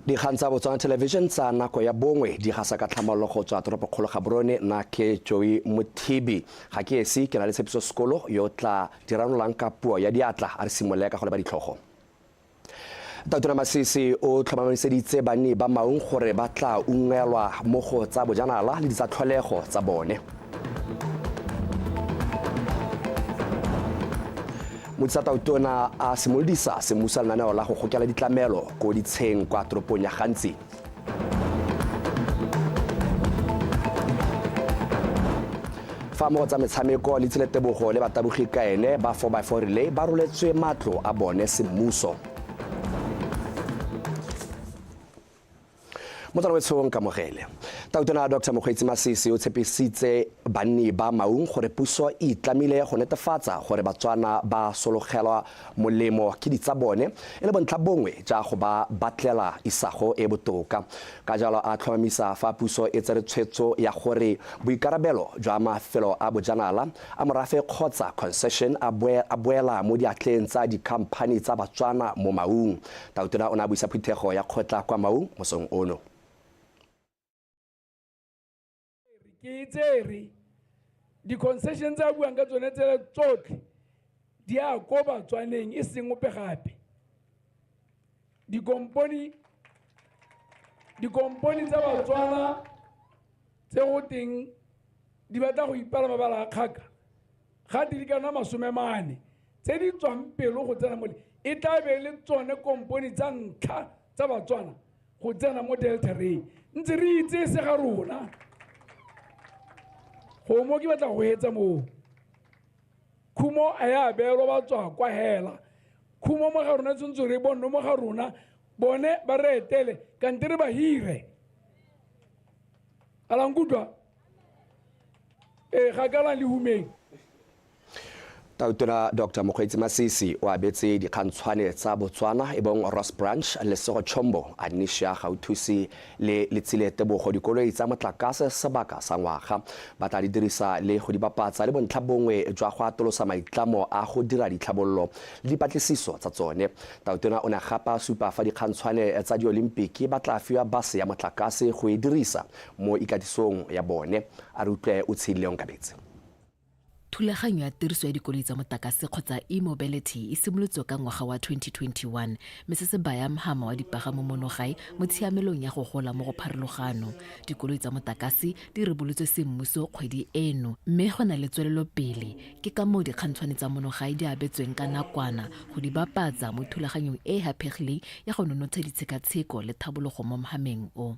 Dikgang tsa Botswana Television tsa nako ya bongwe di gasa ka tlhamallo go tswa toropokgolo Gaborone. Nna ke Joey Mothibi, ga ke esi, ke na le Tshepiso Sekolo yo tla diranolang ka puo ya diatla. A re simolole ka go leba ditlhogo. Tautona Masisi o tlhomamiseditse banni ba Maung gore ba tla ungelwa mo go tsa bojanala le ditsa tlholego tsa bone. Modisa Tautona a simolodisa semmuso lenaneo la go gokela ditlamelo ko ditsheng kwa toropong ya Gantsi. Fa mo go tsa metshameko, Letsile Tebogo le batabogi ka ene ba 4x4 relay ba roletswe matlo a bone semmuso. Motswana wetsho, nkamogele. Tautona Dr Mokgweetsi Masisi o tshepisitse banni ba Maung gore puso e itlamile go netefatsa gore Batswana ba sologelwa molemo ke ditsa bone e le bontlha bongwe ja go ba batlela isago e botoka. Ka jalo a tlhomamisa fa puso e tsere tshwetso ya gore boikarabelo jwa mafelo a bojanala a morafe kgotsa concession a boela mo diatleng tsa dikhamphani tsa Batswana mo Maung. Tautona o ne a buisa phuthego ya kgotla kwa Maung mosong ono. Ke tsere di-concession tse a buang ka tsone tsele tsotlhe di a ko Batswaneng, e seng ope gape. Dikompone tsa Batswana tse go teng di batla go ipala mabala a kgaka ga di ka nna 40 tse di tswang pelo go tsena mole, e tla be le tsone kompone tsa ntlha tsa Batswana go tsena mo Delta Ray. Ntse re itse se ga rona go mo ke batla go etsa moo. Khumo a ya beelwa batswa kwa hela, khumo mo ga rona tshwanetse re bonno mo ga rona, bone ba re etele kante re ba hire. A la nkutlwa? Ee, ga kalang le humeng. Tautona Dr Mokgweetsi Masisi o abetse dikgantshwane tsa Botswana e bong Ross Branch, Lesego Chombo, Anisha Gauthusi le Letsile Tebogo dikoloi tsa motlakase sebaka sa ngwaga. Ba tla di dirisa le go di bapatsa le bontlha bongwe jwa go atolosa maitlamo a go dira ditlhabololo le dipatlisiso tsa tsone. Tautona o ne gape a supa fa dikgantshwane tsa diolimpiki ba tla fiwa base ya motlakase go e dirisa mo ikatisong ya bone. A re utlwe o tshedile Onkabetse. Thulaganyo ya tiriso ya dikoloi tsa motlakase kgotsa e-mobility e simolotswe ka ngwaga wa 2021, mme se se baya mhama wa dipagamo mono gae mo tshiamelong ya go gola mo go pharologano. Dikoloi tsa motlakase di ribolotswe semmuso kgwedi eno, mme go na le tswelelopele. Ke ka moo dikgantshwane tsa mono gae di abetsweng ka nakwana go di bapatsa mo thulaganyong e e haphegileng ya go nonotsha ditshekatsheko le thabologo mo mhameng o.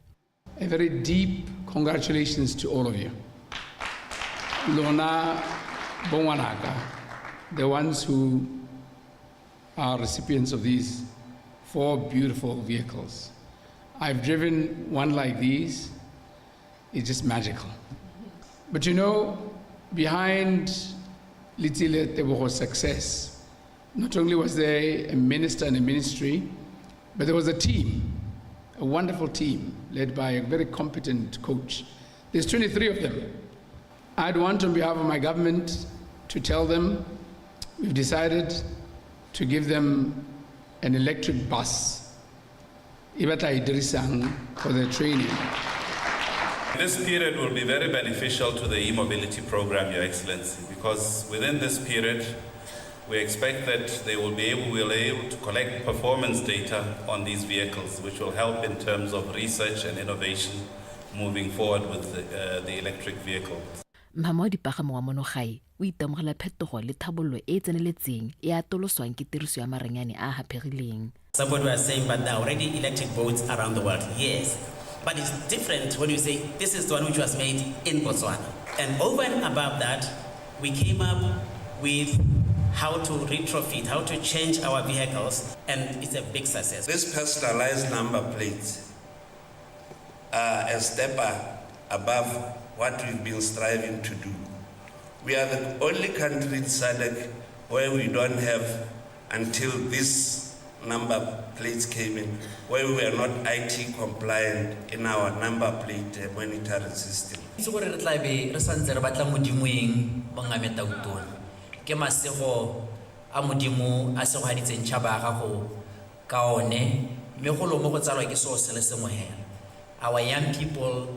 A very deep congratulations to all of you. Lona bongwanaka, the ones who are recipients of these four beautiful vehicles. I've driven one like these. It's just magical. But behind Letsile Tebogo's success, not only was there a minister and a ministry, but there was a team, a wonderful team led by a very competent coach. There's 23 of them. I'd want, on behalf of my government, to tell them we've decided to give them an electric bus e ba tla e dirisang for their training. This period will be very beneficial to the e-mobility program, Your Excellency, because within this period, we expect that they will be able, will able to collect performance data on these vehicles, which will help in terms of research and innovation moving forward with the electric vehicles. Mhama wa dipagamo wa mono gae o itemogela phetogo le thabololo e e tseneletseng e atoloswang ke tiriso ya maranyane a a haphegileng. Somebody was saying, "But there are already electric boats around the world." Yes, but it's different when you say this is the one which was made in Botswana. And over and above that, we came up with how to retrofit, how to change our vehicles, and it's a big success. These personalized number plates are a step above what we've been striving to do. We are the only country in SADC where we don't have, until this number plates came in, where we were not IT compliant in our number plate monitoring system. Itse gore re tla be re santse re batla Modimoeng mongame Tautona. Ke masego a Modimo a segogaditseng tšhaba ya gago ka one. Mme golo mo go tsalwa ke seo se le sengwe hela. Our young people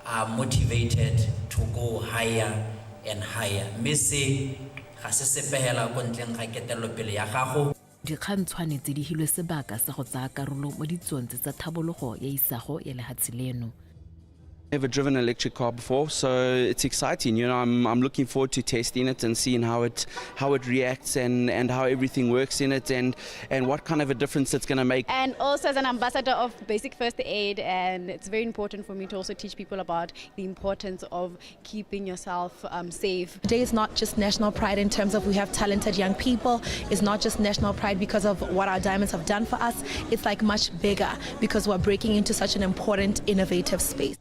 are motivated to go higher and higher mme se ga se sepe hela ko ntleng ga ketelelopele ya gago. Dikgantshwane tse di hilwe sebaka sa go tsaya karolo mo ditsong tse tsa thabologo ya isago ya lehatshe leno. Never driven an electric car before, so it's exciting. I'm looking forward to testing it and seeing how it reacts and how everything works in it and what kind of a difference it's going to make. And also as an ambassador of basic first aid, and it's very important for me to also teach people about the importance of keeping yourself safe. Today is not just national pride in terms of we have talented young people. It's not just national pride because of what our diamonds have done for us. It's like much bigger because we're breaking into such an important, innovative space.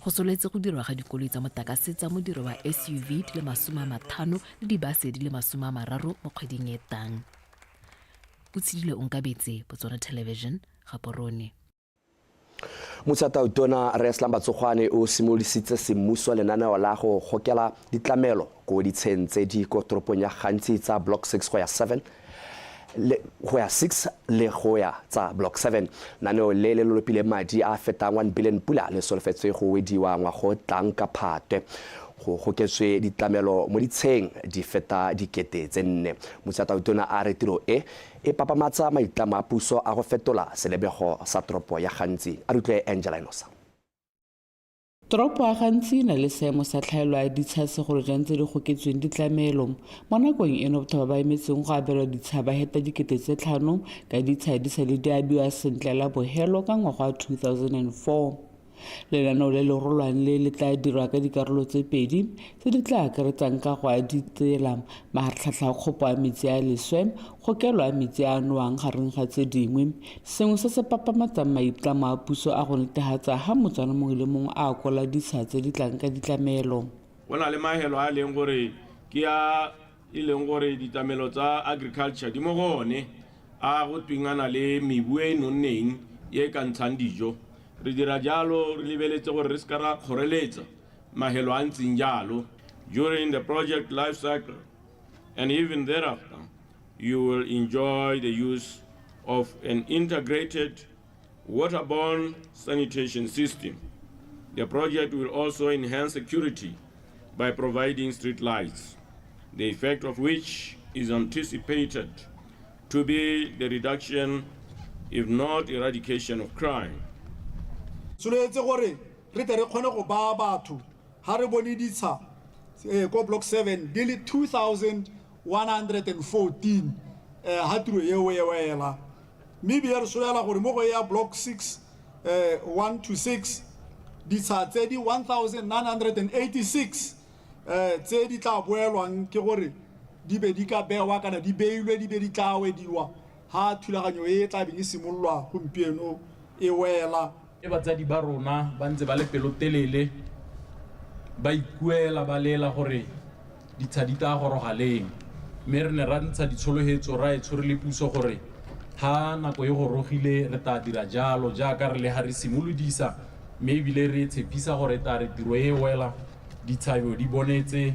Go soletse go dirwa ga dikoloi tsa motlakase tsa modiro wa SUV di le 50 le dibase di le 30 mo kgweding e tlang. O tshedile Onkabetse, Botswana Television, Gaborone. Motsatautona Rre Slumber Tsogwane o simolodisitse semmuso lenaneo la go gokela ditlamelo ko ditsheng tse di ko toropong ya Gantsi tsa Block 6 go ya 7 le go ya 6 le go ya tsa Block 7. Naneo le le lolopile madi a fetang 1 billion pula le solofetswe go wediwa ngwago tlang ka Phatwe go goketswe ditlamelo mo ditsheng di feta 4,000. Motsatautona a re tiro e e papamatsa maitlamo a puso a go fetola selebego sa toropo ya Gantsi. A re utlwe Angela Enosa. Toropo ya Gantsi e na le seemo sa tlhaelo ya ditsha, segolo jang tse di goketsweng ditlamelo. Mo nakong eno batho ba ba emetseng go abelwa ditsha ba heta 5,000 ka ditsha di sa le di abiwa sentle la bohelo ka ngwaga wa 2004. Lenaneo le le rolwang le le tla dirwa ka dikarolo tse pedi tse di tla akaretsang kago ya ditsela, mafaratlhatlha a kgopo a metsi a leswe, kgokelo ya metsi a nowang, gareng ga tse dingwe. Sengwe se se papamatsang maitlamo a puso a go netefatsa ga Motswana mongwe le mongwe a akola ditsha tse di tlang ka ditlamelo. Go na le mahelo a e leng gore ke a e leng gore ditlamelo tsa agriculture di mo go one, a go tweng a na le mebu e e nonneng e e ka ntshang dijo. Re dira jalo re lebeletse gore re se ka ra kgoreletsa mahelo a ntseng jalo. During the project life cycle and even thereafter, you will enjoy the use of an integrated waterborne sanitation system. The project will also enhance security by providing street lights, the effect of which is anticipated to be the reduction, if not eradication, of crime. Soletse gore re tle re kgone go baya batho ga re bone ditsha ko Block 7 di le 2114 ga tiro eo e wela, mme ebile re solela gore mo go ya Block 6 1 to 6 ditsha tse di 1986 tse di tla boelwang ke gore di be di ka bewa kana di beilwe di be di tla wediwa ga thulaganyo e tla beng e simololwa gompieno e wela. E batsadi ba rona ba ntse ba le pelotelele ba ikuela ba lela gore ditsha di tla goroga leng, mme re ne ra ntsha ditsholohetso ra e tshwere le puso gore ha nako e gorogile re tla dira jalo jaaka re le ga re simolodisa, mme ebile re tshepisa gore tla re tiro e wela ditshayo di bonetse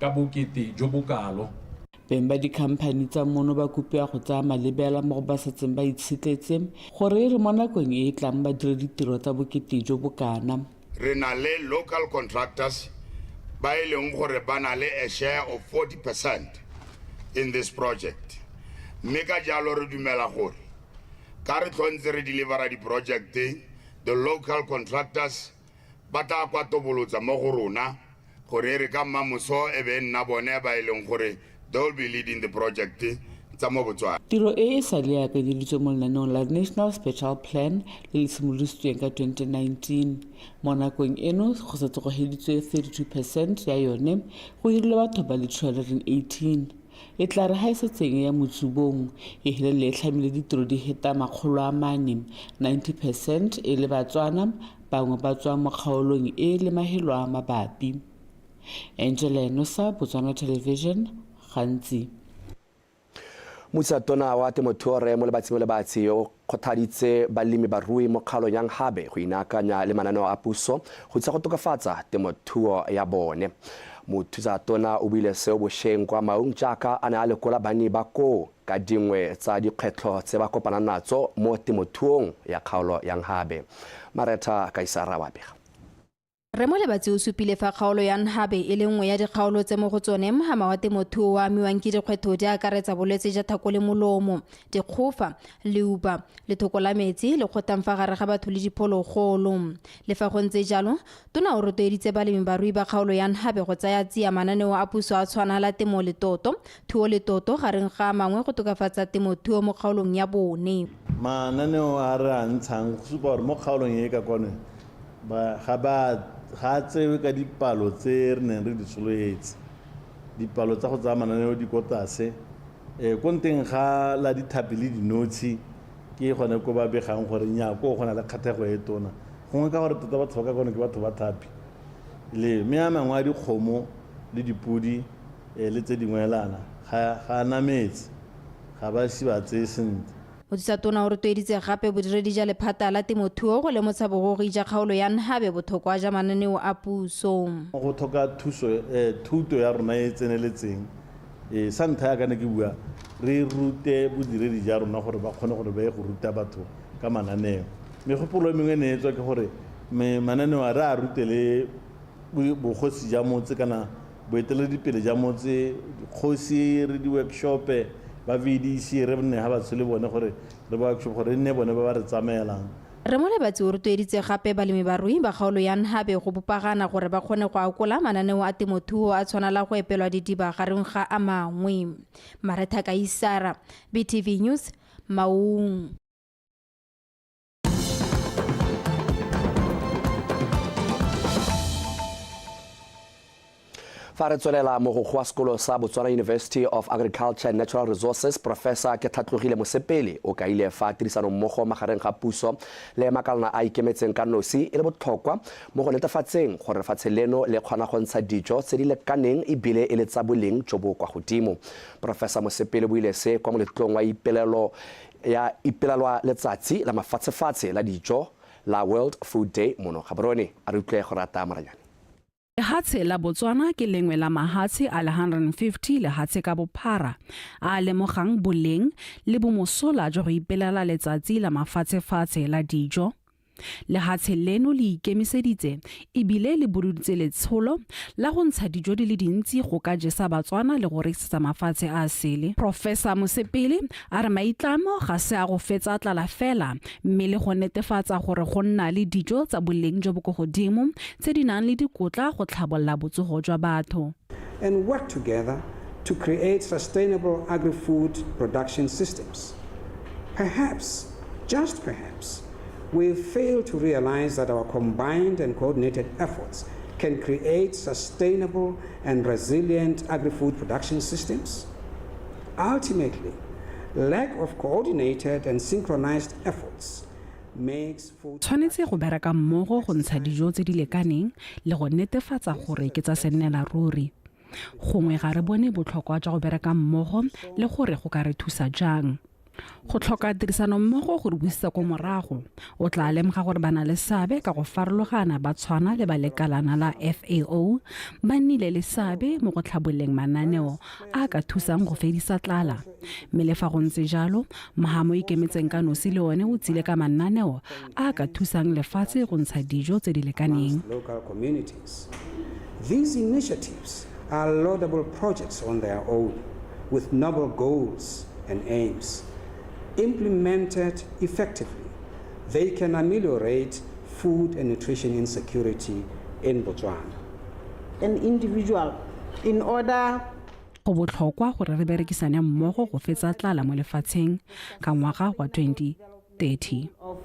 ka bokete jo bokalo. Beng ba dikhamphani tsa mono ba kopiwa go tsaya malebela mo go ba setseng ba itshetletse gore e re mo nakong e e tlang ba dire ditiro tsa bokete jo bokana. Re na le local contractors ba e leng gore ba na le a share of 40% in this project, mme ka jalo re dumela gore ka re tlhontse re delivera di-project, the local contractors ba tla kwa tobolotsa mo go rona gore e re ka mmamoso e be nna bone ba e leng gore they will be leading the project tsa mo Botswana. Tiro e e sa le akanyeditswe mo lenaneong la National Special Plan le le simolodisitsweng ka 2019. Mo nakong eno go setse go heditswe 32% ya yone, go hirile batho ba le 218. E tla re ga e setseng ya motsubong e helele e tlhamile ditiro di heta 400, 90% e le Batswana, bangwe ba tswa mo kgaolong e le mahelo a mabapi. Angela Enosa, Botswana Television, Gantsi. Motsatona wa temothuo Rre Molebatsi Molebatsi o kgothaditse balemi barui mo kgaolong ya Nhabe go inaakanya le mananeo a puso go thusa go tokafatsa temothuo ya bone. Mothusatona o buile seo bošeng kwa Maung jaaka a ne a lekola banni ba koo. ka dingwe tsa dikgwetlho tse ba kopanang natso mo temothuong ya kgaolo ya Nhabe. Maretha Kaisara wa bega. Rre Molebatsi o supile fa kgaolo ya Nhabe e le nngwe ya dikgaolo tse mo go tsone mhama wa temothuo o amiwang ke dikgwetho di akaretsa bolwetse ja thako le molomo, dikgofa, leuba, lethoko la metsi le kgotang fa gare ga batho le diphologolo. Le fa go ntse jalo, tona o rotloeditse balemi barui ba kgaolo ya Nhabe go tsaya tsia mananeo a puso a tshwana la temo letoto, thuo letoto gareng ga a mangwe go tokafatsa temothuo mo kgaolong ya bone. Mananeo a re a ntshang go supa gore mo kgaolong e ka kwano ba ga ba ga a tsewe ka dipalo tse re neng re di solofetse. Dipalo tsa go tsaya mananeo di ko tlase. Ko nteng ga la dithapi le dinotshi ke gone ko ba begang gore nnyaa koo go na le kgathego e tona. Gongwe ka gore tota batho ba ka kwano ke batho ba thapi. Le mme a mangwe a dikgomo le dipodi le tse dingwe lana ga a nametse, ga ba ise ba tseye sentle. Mothusa tona o rotloeditse gape bodiredi ja lephata la temothuo go lemotsha bogogi ja kgaolo ya Nhabe botlhokwa ja mananeo a puso. Go tlhoka thuso thuto ya rona e e tseneletseng. Sa ntlha yaka ne ke bua, re rute bodiredi ja rona gore ba kgone gore ba ye go ruta batho ka mananeo. Megopolo e mengwe e ne e tswa ke gore mananeo a re a rute le bogosi ja motse kana boeteledipele ja motse, dikgosi, re di-workshope, ba VDC, re nne ga batsho le bone gore re ba workshop gore e nne bone ba ba re tsamaelang. Rre Molebatsi o rotloeditse gape balemi-barui ba kgaolo ya Nhabe go bopagana gore ba kgone go akola mananeo a temothuo a tshwana la go epelwa didiba gareng ga a mangwe. Maretha Kaisara, BTV News, Maung. Fa re tswelela, mogokgo wa sekolo sa Botswana University of Agriculture and Natural Resources, Professor Ketlhatlogile Mosepele, o kaile fa tirisanommogo magareng ga puso le makalana a ikemetseng ka nosi e le botlhokwa mo go netefatseng gore lefatshe leno le kgona go ntsha dijo tse di lekaneng ebile e le tsa boleng jo bo kwa godimo. Professor Mosepele o buile se kwa moletlong wa ipelelo ya ipelelwa letsatsi la mafatshefatshe la dijo la World Food Day mono Gaborone. A re utlwe go rata Moranyane. Lehatshe la Botswana ke lengwe la mahatshe a le 150 lehatshe ka bophara a a lemogang boleng le bomosola jwa go ipelela letsatsi la mafatshefatshe la dijo. Lehatshe leno le ikemiseditse e bile le bududitse letsholo la go ntsha dijo di le dintsi go ka jesa Batswana le go rekisetsa mafatshe a sele. Professor Mosepele a re maitlamo ga se a go fetsa tlala fela mme le go netefatsa gore go nna le dijo tsa boleng jo bo ko godimo tse di nang le dikotla go tlhabolola botsogo jwa batho. And work together to create sustainable agri-food production systems. Perhaps, just perhaps, we fail to realize that our combined and coordinated efforts can create sustainable and resilient agri-food production systems. Ultimately, lack of coordinated and synchronized efforts makes food Tshwanetse go bereka mmogo go ntsha dijo tse di lekaneng le go netefatsa gore ke tsa sennela ruri. Gongwe ga re bone botlhokwa jwa go bereka mmogo le gore go ka re thusa jang. Go tlhoka tirisanommogo go re busetsa ko morago. O tla lemoga gore ba na le seabe ka go farologana ba tshwana le ba lekalana la FAO ba nnile le seabe mo go tlhabololeng mananeo a a ka thusang go fedisa tlala. Mme le fa go ntse jalo, mohamo o ikemetseng ka nosi le one o tsile ka mananeo a a ka thusang lefatshe go ntsha dijo tse di lekaneng. Local communities. These initiatives are laudable projects on their own, with noble goals and aims. Implemented effectively, they can ameliorate food and nutrition insecurity in Botswana. An individual, in order Go botlhokwa gore re berekisane mmogo go fetsa tlala mo lefatsheng ka ngwaga wa 2030. Of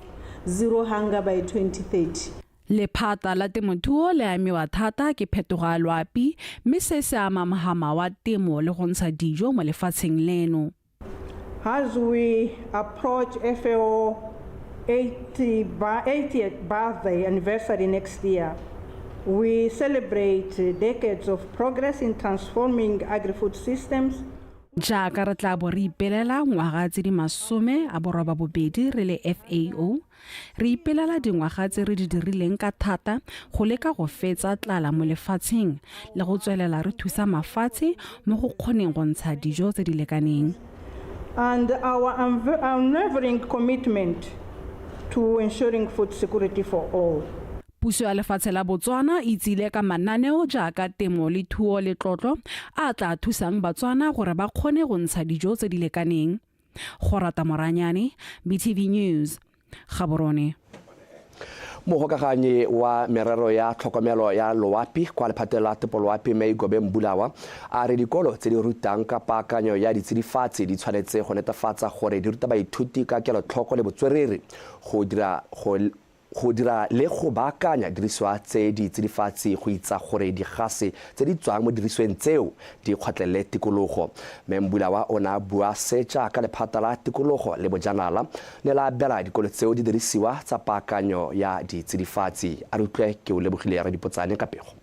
zero hunger by 2030. Lephata la temothuo le amiwa thata ke phetogo ya loapi mme se se ama mhama wa temo le go ntsha dijo mo lefatsheng leno. As we approach FAO 80th birthday anniversary next year, we celebrate decades of progress in transforming agri-food systems. Jaaka re tla bo re ipelela ngwaga tse di 80 re le FAO, re ipelela dingwaga tse re di dirileng ka thata go leka go fetsa tlala mo lefatsheng le go tswelela re thusa mafatshe mo go kgoneng go ntsha dijo tse di lekaneng. and our unwavering commitment to ensuring food security for all. Puso ya lefatshe la Botswana e tsile ka mananeo jaaka temo le thuo le tlotlo a tla thusang Batswana gore ba kgone go ntsha dijo tse di lekaneng. Go rata Moranyane, BTV News, Gaborone. Mogokaganyi wa merero ya tlhokomelo ya loapi kwa lephateng la tepoloapi Meigobe Mbulawa a re dikolo tse di rutang ka paakanyo ya ditsidifatsi di tshwanetse go netefatsa gore di ruta baithuti ka kelotlhoko le botswerere go dira go dira le go baakanya diriswa tse di tsidifatsi go itsa gore digase tse di tswang mo dirisweng tseo di kgotlelele tikologo. Mme Mbulawa o ne a bua se jaaka lephata la tikologo le bojanala ne la abela dikolo tseo di dirisiwa tsa paakanyo ya ditsidifatsi. A re utlwe ke o lebogile Radipotsane ka pego.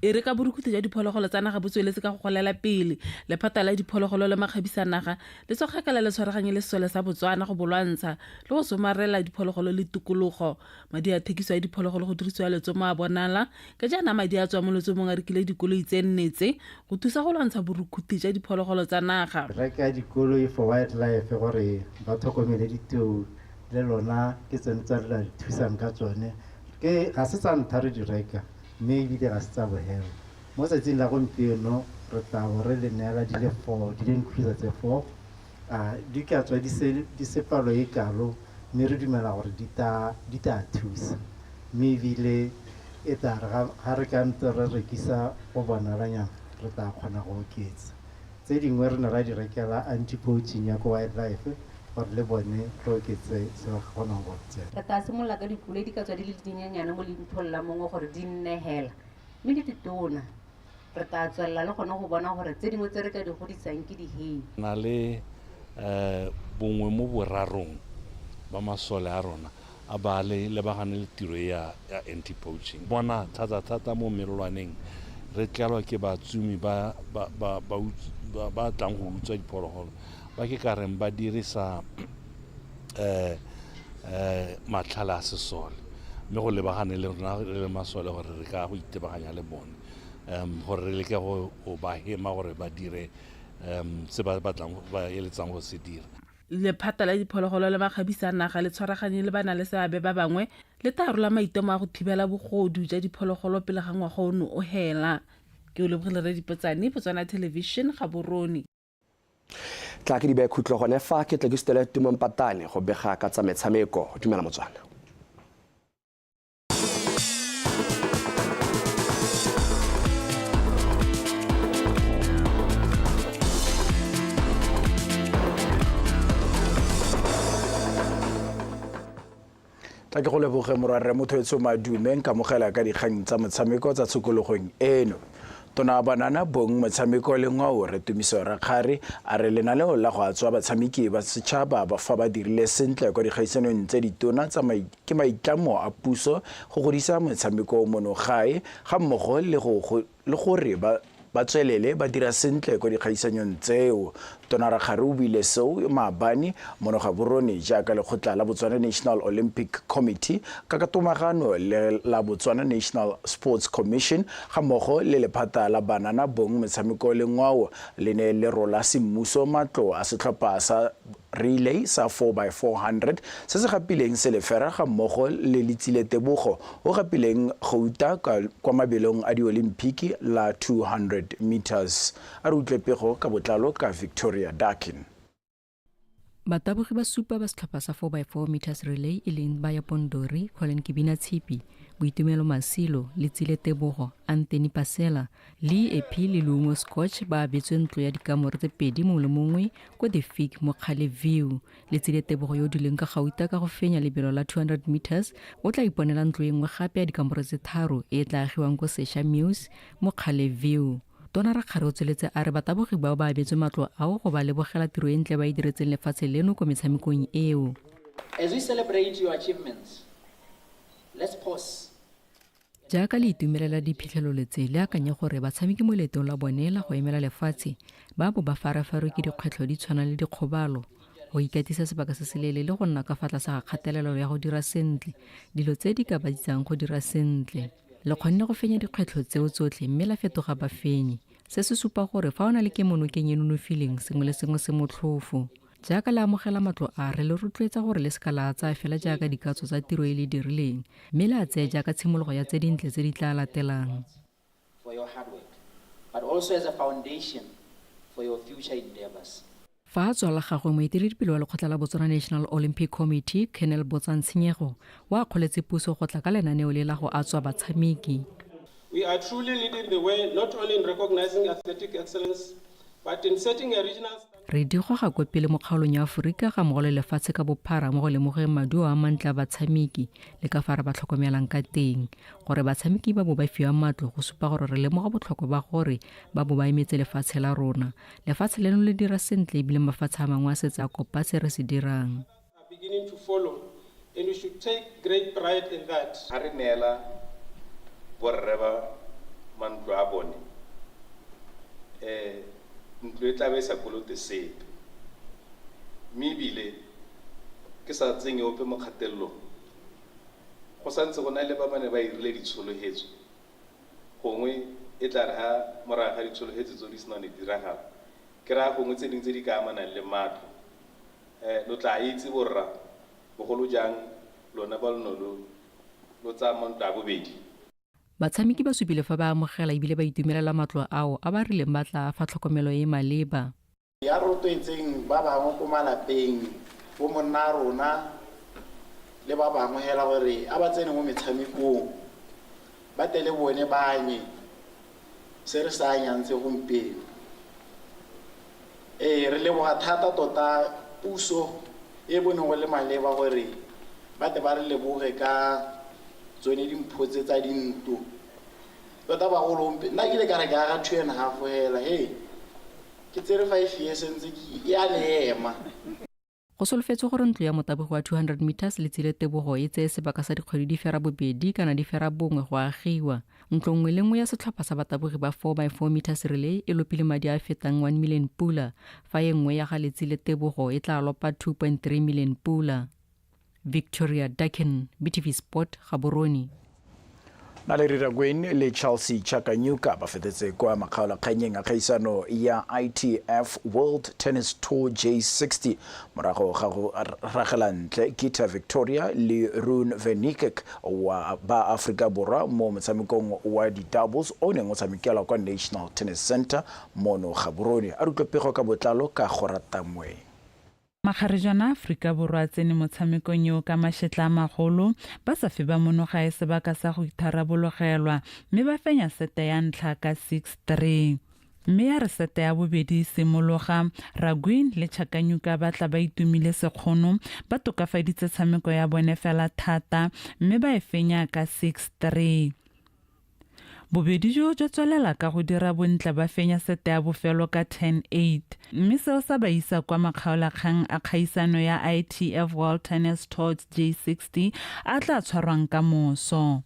E re ka borukhuthi jwa diphologolo tsa naga bo tsweletse ka go golela pele, lephata la diphologolo le makgabisa naga le tswa kgakala le tshwaraganye le sesole sa Botswana go bolwantsha le go somarela diphologolo le tikologo. Madi a thekiso ya diphologolo go dirisiwa letsomo a bonala ka jaana madi a tswa mo letsomong a rekile dikoloi tse nne tse go thusa go lwantsha borukhuthi jwa diphologolo tsa naga. Reka dikoloi for wildlife gore ba tlhokomele ditau le lona ke tsone tsa re la di thusang ka tsone. Ke ga se tsa ntlha re di reka, mme ebile ga se tsa bohelo. Mo tsatsing la gompieno re tla bo re le neela di le 4, di le increase tse 4. Di ka tswa di se palo e kalo, mme re dumela gore di tla thusa. Mme ebile e tla re ga re ka ntse re rekisa go bonalanyana, re tla kgona go oketsa. Tse dingwe re ne ra di rekela anti-poaching ya ko wildlife gore le bone re oketse se ba kgonang go tsena. Re tla simolola ka dikoloi di ka tswa di le dinyenyane mo leitlhong la mongwe gore di nne hela, mme di ditona. Re tla tswelela le gone go bona gore tse dingwe tse re ka di godisang ke di-hay. Na le bongwe mo borarong ba masole a rona a ba le lebagane le tiro ya anti-poaching. Bona thata-thata mo melelwaneng re tlelwa ke batsumi ba tlang go utswa diphologolo, ba ke ka reng ba dirisa matlhale a sesole, mme go lebagane le rona re le masole gore re ka go itebaganya le bone, gore re leke go ba hema gore ba dire se ba batlang ba eletsang go se dira. Lephata la diphologolo le makgabisa naga le tshwaraganye le bana le seabe ba bangwe le tla rola maitemo a go thibela bogodu jwa diphologolo pele ga ngwaga ono o hela. Ke o lebogile Radipotsane, Botswana Television, Gaborone. Tla ke di beye khutlo gone fa ke tle ke sutele Tumo Mpatane go bega ka tsa metshameko. Dumela Motswana. Tla ke go leboge morwarre motho etsho madume nkamogela ka dikgang tsa motshameko tsa tshokologong eno. Tona wa banana bong motshameko le ngwao re Tumiso Rakgare a re lenaneo la go atswa batshameki ba setšhaba ba fa ba dirile sentle kwa dikgaisanong tse ditona tsa ke maitlamo a puso go godisa motshameko mono gae ga mmogo le gore ba tswelele ba dira sentle kwa dikgaisanyong tseo. Tona Rakgare o buile seo maabane mono Gaborone jaaka lekgotla la Botswana National Olympic Committee ka katomagano le la Botswana National Sports Commission ga mmogo le lephata la banana bong metshameko le ngwao le ne le rola semmuso matlo a setlhopha sa relay sa 4x400 se se gapileng selefera ga mmogo le Letsile Tebogo o gapileng gouta kwa mabelong a diolimpiki la 200 meters. A re utlwe pego ka botlalo ka Victoria Dakin. Batabogi ba supa ba setlhopha sa 4x4 meters relay e leng ba ya Pondori, Colin Kibina Tshipi, Boitumelo Masilo, Letsile Tebogo, Anthony Pasela, le Epi le Leungo Scotch ba abetswe ntlo ya dikamore tse pedi mongwe le mongwe ko The Fig mo Kgale View. Letsile Tebogo yo o duleng ka gauta ka go fenya lebelo la 200 meters o tla iponela ntlo e nngwe gape ya dikamore tse tharo e e tla agiwang ko Sesha Mews mo Kgale View. Tona Rakgare o tsweletse a re batabogi bao ba abetswe matlo ao go ba lebogela tiro e ntle ba e diretseng lefatshe leno ko metshamekong eo. As we celebrate your achievements, let's pause. Jaaka le itumelela diphitlhelelo tse, le akanye gore batshameki mo leetong la bone la go emela lefatshe ba bo ba farafarwe ke dikgwetlho di tshwana le dikgobalo, go ikatisa sebaka se seleele le go nna ka fa tlase ga kgatelelo ya go dira sentle, dilo tse di ka ba itsang go dira sentle. Le kgonne go fenya dikgwetlho tseo tsotlhe mme la fetoga bafenyi. Se se supa gore fa o na le kemonokeng e nonofileng, sengwe le sengwe se motlhofo. Jaaka le amogela matlo a, re le rotloetsa gore le seka la a tsaya fela jaaka dikatso tsa tiro e le dirileng, mme le a tseye jaaka tshimologo ya tse dintle tse di tla latelang. For your hard work, but also as a foundation for your future endeavors. Fa a tswa la gagwe, moeteledipele wa lekgotla la Botswana National Olympic Committee, Colonel Botsang Tshenyego, o akgoletse puso go tla ka lenaneo le la go atswa batshameki. We are truly leading the way not only in recognizing athletic excellence, but in setting a regional Re di goga kwa pele mo kgaolong ya Aforika ga mmogo le lefatshe ka bophara mo go lemogeng maduo a mantle a batshameki le ka fa re ba tlhokomelang ka teng. Gore batshameki ba bo ba fiwa matlo go supa gore re lemoga botlhokwa ba gore ba bo ba emetse lefatshe la rona. Lefatshe leno le dira sentle ebile mafatshe a mangwe a setse a kopa se re se dirang. Are beginning to follow and we should take great pride in that. Ga re neela borre ba mantlo a bone, um ntlo e tlabe e sa kolote sepe. Mme ebile ke sa tsenye ope mo kgatelelong, go santse go na le ba ba ne ba irile ditsholohetso, gongwe e tla re ha morago ga ditsholohetso tseo di sena ne diragala, ke raya gongwe tse dingwe tse di ka amanang le matlo, um lo tlaa itse borra, bogolo jang lona ba lo no lo lo tsaya mantlo a bobedi. Batshameki ba supile fa ba amogela ebile ba itumelela matlo ao, a ba rileng ba tla a fa tlhokomelo e e maleba. Ya rotloetseng ba bangwe ko malapeng, bo monna rona le ba bangwe hela gore a ba tsene mo metshamekong, ba tle le bone ba anye se re se anyang se gompieno. Ee, re leboga thata tota puso e boneng go le maleba gore ba tle ba re leboge ka tsone dimpho tse tsa dintlo. Tota bagolo, nna ke ile ka re ke aga 2.5 hela, he ke tsere 5 years ntse ke e a ne ema. Go solofetswe gore ntlo ya motabogi wa 200 meters Letsile Tebogo e tseye sebaka sa dikgwedi di fera bobedi kana di fera bongwe go agiwa. Ntlo nngwe le nngwe ya setlhopha sa batabogi ba 4x4 meters relay e lopile madi a a fetang 1 million pula, fa e nngwe ya ga Letsile Tebogo e tla lopa 2.3 million pula. Victoria Dakin, BTV Sport, Gaborone. Naledi Raguin le Chelsea Chakanyuka ba fetetse kwa makgaolakgannyeng a kgaisano ya ITF World Tennis Tour J60 morago ga go ragela ntle Gita Victoria le Rune Verniekerk wa ba Aforika Borwa mo motshamekong wa di-doubles o neng o tshamekelwa kwa National Tennis Center mono Gaborone. A re utlwe pego ka botlalo ka Gorata Moeng. Makgarejwana a Aforika Borwa a tsene motshamekong eo ka mašetla a magolo, ba sa fe ba monogae sebaka sa go itharabologelwa, mme ba fenya sete ya ntlha ka 6-3. Mme ya re sete ya bobedi e simologa, Raguin le Chakanyuka ba tla ba itumile sekgono, ba tokafaditse tshameko ya bone fela thata, mme ba e fenya ka 6-3. Bobedi jo jwa tswelela ka go dira bontle, ba fenya sete ya bofelo ka 10-8, mme seo sa ba isa kwa makgaolakgang a kgaisano ya ITF World Tennis Tour J60 a tla tshwarwang ka moso.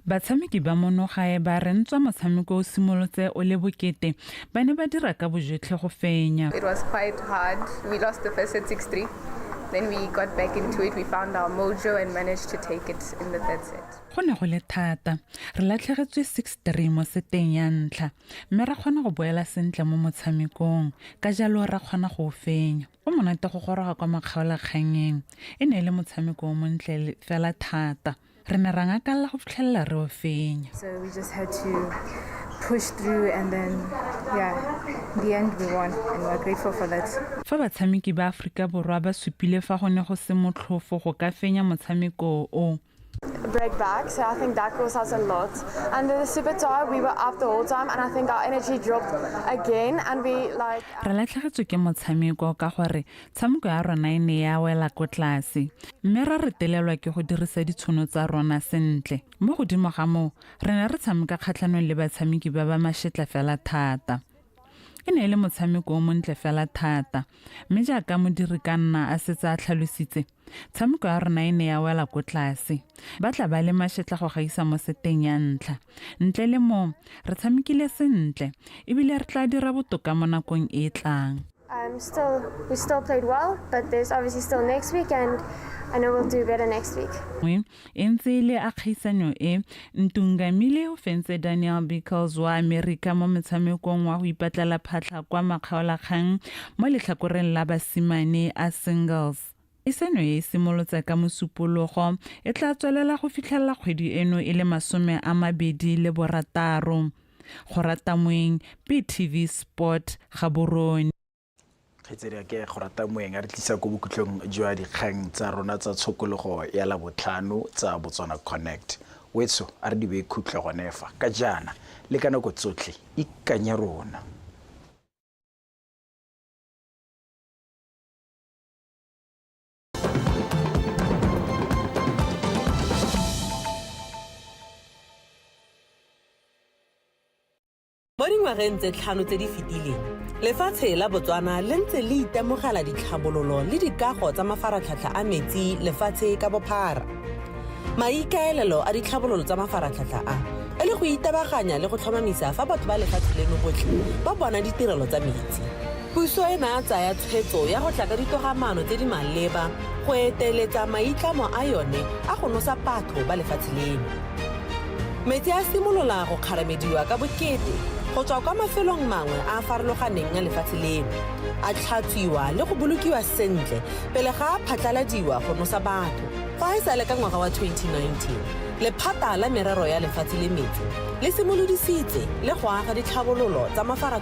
Batshameki ba monogae ba re ntswa motshameko o simolotse o le bokete, ba ne ba dira ka bojotlhe go fenya. It was quite hard. We lost the first set 6-3. Then we got back into it. We found our mojo and managed to take it in the third set. Go ne go le thata. Re latlhegetswe 6-3 mo seteng ya ntlha, mme ra kgona go boela sentle mo motshamekong, ka jalo ra kgona go o fenya. Go monate go goroga kwa makgaolakgannyeng. E ne e le motshameko o montle fela thata. Re ne ra ngakalla go fitlhelela re o fenya. So we just had to push through and then, yeah, in the end we won and we're grateful for that. Fa batshameki ba Aforika Borwa ba supile fa go ne go se motlhofo go ka fenya motshameko o. Break back, so I think that caused us a lot. And the super tie, we were up the whole time, and I think our energy dropped again, and we like. Re latlhegetswe ke motshameko ka gore tshameko ya rona e ne ya wela ko tlase, mme ra retelelwa ke go dirisa ditshono tsa rona sentle. Mo godimo ga moo, re ne re tshameka kgatlhanong le batshameki ba ba mašetla fela thata. E ne e le motshameko o montle fela thata, mme jaaka modiri ka nna a setse a tlhalositse, tshameko ya rona e ne ya wela ko tlase. Ba tla ba le mašetla go gaisa mo seteng ya ntlha. Ntle le moo, re tshamekile sentle ebile re tla dira botoka mo nakong e e tlang. Still, we still played well, but there's obviously still next week, and I know we'll do better next week. E ntse e le a kgaisanyo e, Ntungamile o fentse Daniel Bickles wa Amerika mo motshamekong wa go ipatlela phatlha kwa makgaolakgang mo letlhakoreng la basimane a singles. Kgaisano e e simolotse ka Mosupologo e tla tswelela go fitlhelela kgwedi eno e le 26. Go rata moeng, BTV Sport, Gaborone. Kgaitsedi a ke go rata moeng a re tlisa ko bokhutlong jwa dikgang tsa rona tsa tshokologo ya Labotlhano tsa Botswana Connect. Wetso a re di beye khutlo gone fa ka jaana le ka nako tsotlhe ikanye rona. Mo dingwageng tse tlhano tse di fetileng, lefatshe la Botswana le ntse le itemogela ditlhabololo le dikago tsa mafaratlhatlha a metsi lefatshe ka bophara. Maikaelelo a ditlhabololo tsa mafaratlhatlha a, e le go itebaganya le go tlhomamisa fa batho ba lefatshe leno botlhe ba bona ditirelo tsa metsi. Puso e ne a tsaya tshwetso ya go tla ka ditogamaano tse di maleba go eteletsa maitlamo a yone a go nosa batho ba lefatshe leno. Metsi a simolola go kgaramediwa ka bokete go tswa kwa mafelong mangwe a a farologaneng a lefatshe leno, a tlhatswiwa le go bolokiwa sentle pele ga a phatlaladiwa go nosa batho. Fa e sale ka ngwaga wa 2019, Lephata la Merero ya Lefatshe le Metsi le simolodisitse le go aga ditlhabololo tsa mafaratlhatlha.